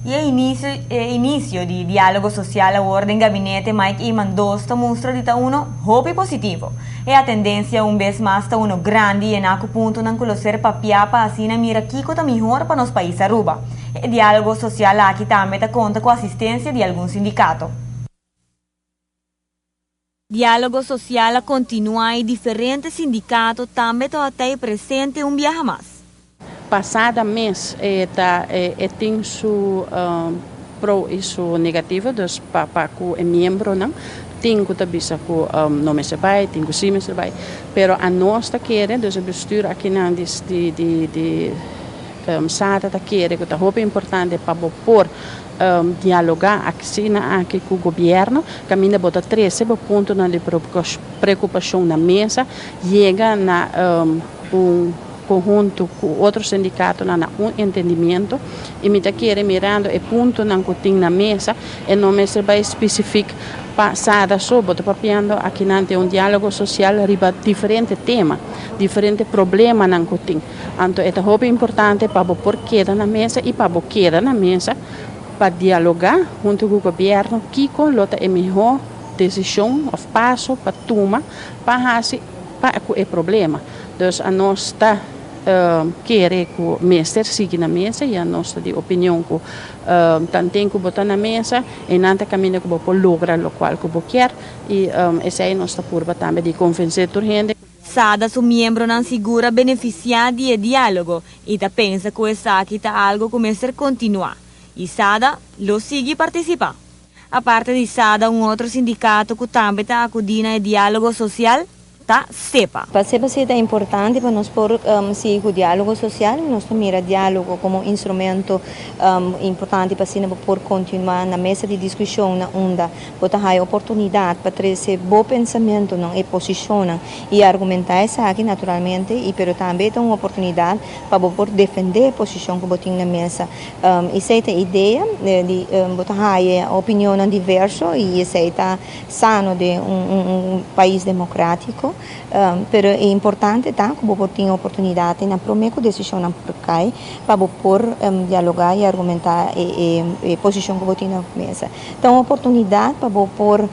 Y e inicio di dialogo social awor den gabinete Mike Eman 2 ta mustra di ta uno hopi positivo. E tendencia un bes mas ta uno grandi y na puntonan cu lo ser papia pa asina mira kico ta mihor pa nos pais Aruba. E dialogo social aki tambe ta conta cu asistencia di algun sindicato. Dialogo social a continua y diferente sindicato tambe ta presente un biaha mas. Pasado mes tin su pro y su negativo, dus pa cu e miembronan tin cu bisa cu no mester bay, tin cu si mester bay, pero anos ta kere, dus e bestuur aki na di SADA ta kere cu ta hopi importante pa por dialoga asina aki cu gobierno, caminda bo ta trece bo puntonan di preocupacion na mesa, yega na un conhunto cu otro sindicato na un entendimento. Y mi kier, mirando e puntonan cu tin na mesa, y no mester bay specifico pa SADA so, bo ta papiando aki na un dialogo social riba diferente tema, diferente problemanan cu tin. Anto e ta hopi importante pa por keda na mesa y pa keda na mesa pa dialoga hunto cu gobierno kico lo ta e miho decision of paso pa tuma pa haci pa e problema. Dus anos ta kere cu mester sigui na mesa y anos ta di opinion cu tanten cu bo ta na mesa y nan ta caminda cu por logra loke cu kier y esey nos ta purba tambe di convence tur hende. SADA su miembronan sigur a beneficia di e dialogo y ta pensa cu esaki ta algo cu mester continua. Y SADA lo sigui participa. Aparte di SADA, un otro sindicato cu tambe ta acudi na dialogo social ta SEPA. Pa SEPA ta importante pa nos por sigui e dialogo social, nos mira dialogo como instrumento importante pa asina por continua na mesa di discusion na unda bo ta haya oportunidad pa trece bo pensamentonan y posicion y argumenta esaki, naturalmente, y pero tambe ta un oportunidad pa por defende e posicion cu bo tin na mesa. Esey ta e idea di bo ta haya opinion diverso y esey ta sano di un pais democratico, pero ta importante ta cu bo tin oportunidad na prome cu decision por cay pa por dialoga y argumenta e posicion cu bo tin na mesa. Anto, un oportunidad pa por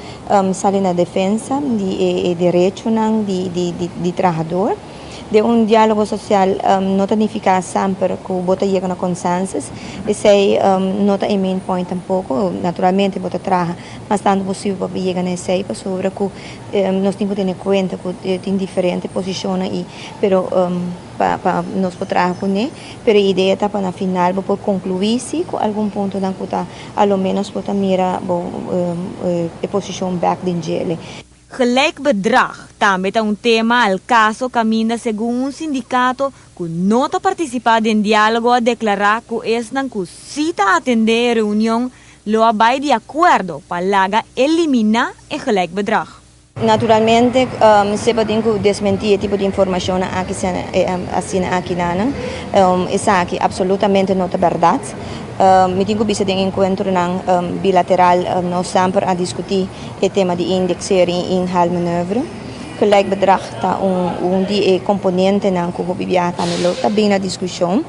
sali na defensa di derecho di trahado. Di un dialogo social no ta significa semper cu bo ta yega na consensus. Esey no ta e main point tampoco. Naturalmente, bo ta traha mas tanto posibel pa yega na esey, pasobra cu nos tin cu tene cuenta cu tin diferente posicion y pero pa nos por traha cu ne, pero e idea ta pa na final por conclui si cu algun puntonan cu ta a lo menos por mira bo e posicion back den dje. Gelijk bedrag tambe ta un tema al caso caminda segun un sindicato cu no ta participa den dialogo a declara cu esnan cu si ta atende e reunion lo a bay di acuerdo pa laga elimina e gelijk bedrag. Naturalmente, SEPA tin cu desmenti e tipo di informacion aki asina aki nan. Esaki absolutamente no ta berdad. Mi tin cu bisa, den encuentronan bilateral nos semper a discuti e tema di indexering y inhaalmanoeuvre. Gelijk bedrag ta un di e componentenan cu hopi biaha tambe lo ta bin na discusion.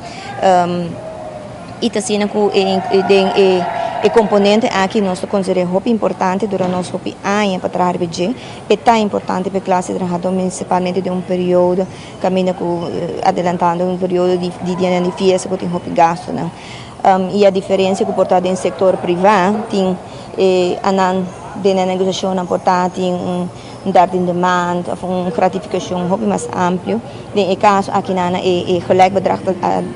Y ta asina cu e componente aki nos ta considera hopi importante durante nos hopi aña pa traha BG. E ta importante pa e clase trahado, principalmente den un periodo caminda cu adelantando un periodo di dia di fiesta cu tin hopi gastonan. Y e diferencia cu por ta den sector priva, tin anan den negociacion por ta tin un 13e maand of un gratificacion hopi mas amplio. Den e caso aki nan e gelijk bedrag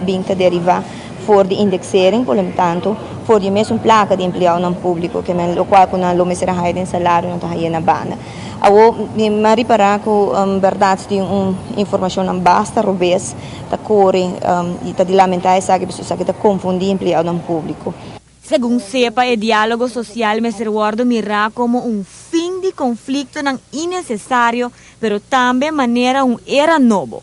bin ta deriva for di indexering, por lo tanto, for di mesun placa di empleadonan publico, kiermen loke cu nan lo mester haya den salario nan ta haya na banda. Awo, mi a ripara cu berdad tin un informacion basta robes, ta core y ta di lamenta esaki, esaki ta confundi empleadonan publico. Segun SEPA, e dialogo social mester wordo mira como un fin di conflictonan innecesario, pero tambe manera un era nobo.